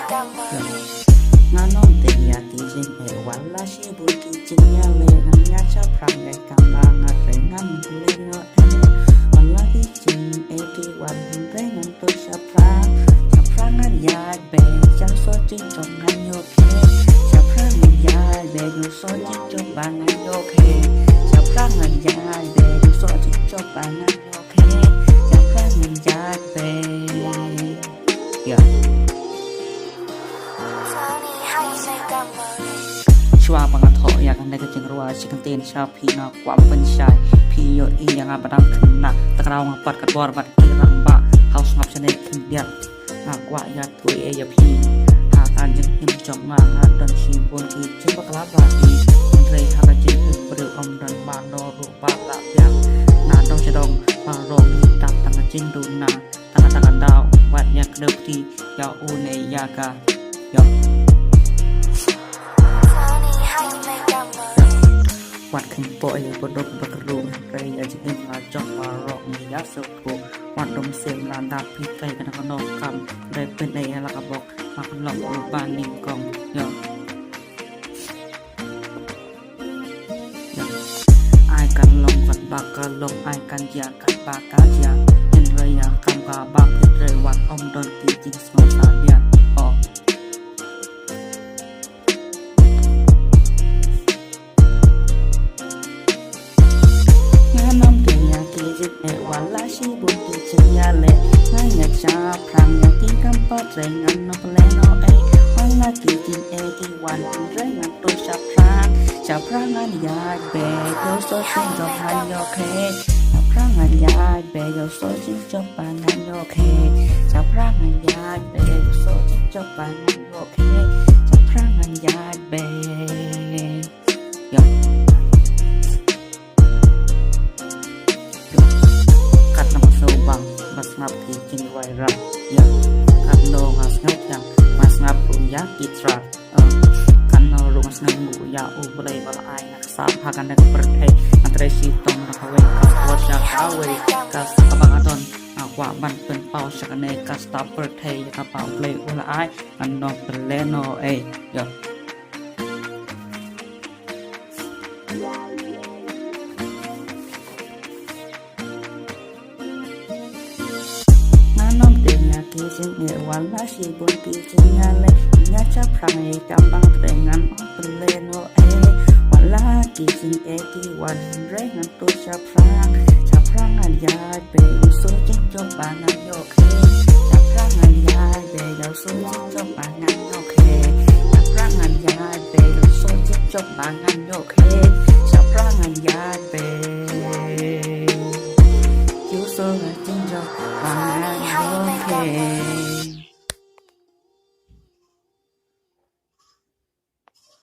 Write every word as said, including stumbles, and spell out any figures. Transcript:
Nga ong te ïa ki jingeh wat la shibun ki jingïaleh, ngan ïa shaphrang ïa ka ba nga trei ngan pynlehnoh eh. Wat la ki jingeh ki wan hynrei ngan to shaphrang. Shaphrang ngan ïaid beit, ïa u soh jingjop ngan ïoh khet. Shaphrang ngan ïaid beit, ïa u soh jingjop ba ngan ïoh khet. Shaphrang ngan ïaid beit, ïa u soh jingjop ba ngan ïoh khet. Shaphrang ngan ïaid beit. Ïa. Shuwa ba nga thoh ïa kane ka jingrwai shi kyntien sha phi, nga kwah pynshai phi ïohi ïa nga ba dang khynnah. Te ka daw nga pat ka bor bad ki rangbah ha u sngap shane khyndiat. Nga kwah ïathuh ïa phi, ha ka jingim jong nga nga don shibun ki jingbakla bad ki, hynrei ha ka jingim briew ym don mano ruh ba lah biang. Na dong sha dong baroh ngi dap tang ka jingduna. Tang ka, tang ka daw wat ïa kdew kti ïa une ïa ka. Ïa. Wat kheiñ pok ïa baduk bakru, hynrei ïa jingim la jong baroh ngi ïa suk. Wat dum sim la dap phi trei kano kano kam, hynrei pynei ïa la ka bok, ma ka long u ba nyngkong. Ïa. Ai kan long katba ka long, ai kan jia katba ka jia. Hynrei ïa kam kaba phi trei wat ym don ki jingsngewsih biang. Oh. Ngan ong te ïa ki jingeh wat la shibun ki jingïaleh, ngan ïa shaphrang ïa ki kam pyntrei ngan ym pynlehnoh eh. Wat la ki jingeh ki wan hynrei ngan to shaphrang. Shaphrang ngan ïaid beit, ïa u soh jingjop ngan ïoh khet. Shaphrang ngan ïaid beit, ïa u soh jingjop ba ngan ïoh khet. Shaphrang ngan ïaid beit, ïa u soh jingjop ba ngan ïoh khet. Shaphrang ngan ïaid beit. Ïa. Katno nga sngewbang ba sngap ki jingwai rap. Ïa. Katno nga sngewthiang ba sngap ruh ïa ki track. Eh, katno ruh nga sngewnguh ïa U Blei ba la ai nga ka sap ha kane ka pyrthei. Nga trei shitom na kawei ka por sha kawei, ka sap kaba nga don nga kwah ban pynpaw sha kane ka stad pyrthei ïa kaba U Blei u la ai. Ngan ym pynlehnoh eh. Ïa. Ngan ong te ïa ki jingeh wat la shibun ki jingïaleh, ngan ïa shaphrang ïa ki kam ba nga trei ngan ym pynlehnoh eh. Wat la ki jingeh ki wan hynrei ngan to shaphrang. Shaphrang ngan ïaid beit, ïa u soh jingjop ba ngan ïoh khet. Shaphrang ngan ïaid beit, ïa u soh jingjop ba ngan ïoh khet. Shaphrang ngan ïaid beit, ïa u soh jingjop ba ngan ïoh khet. Shaphrang ngan ïaid beit, ïa u soh jingjop ba ngan ïoh khet.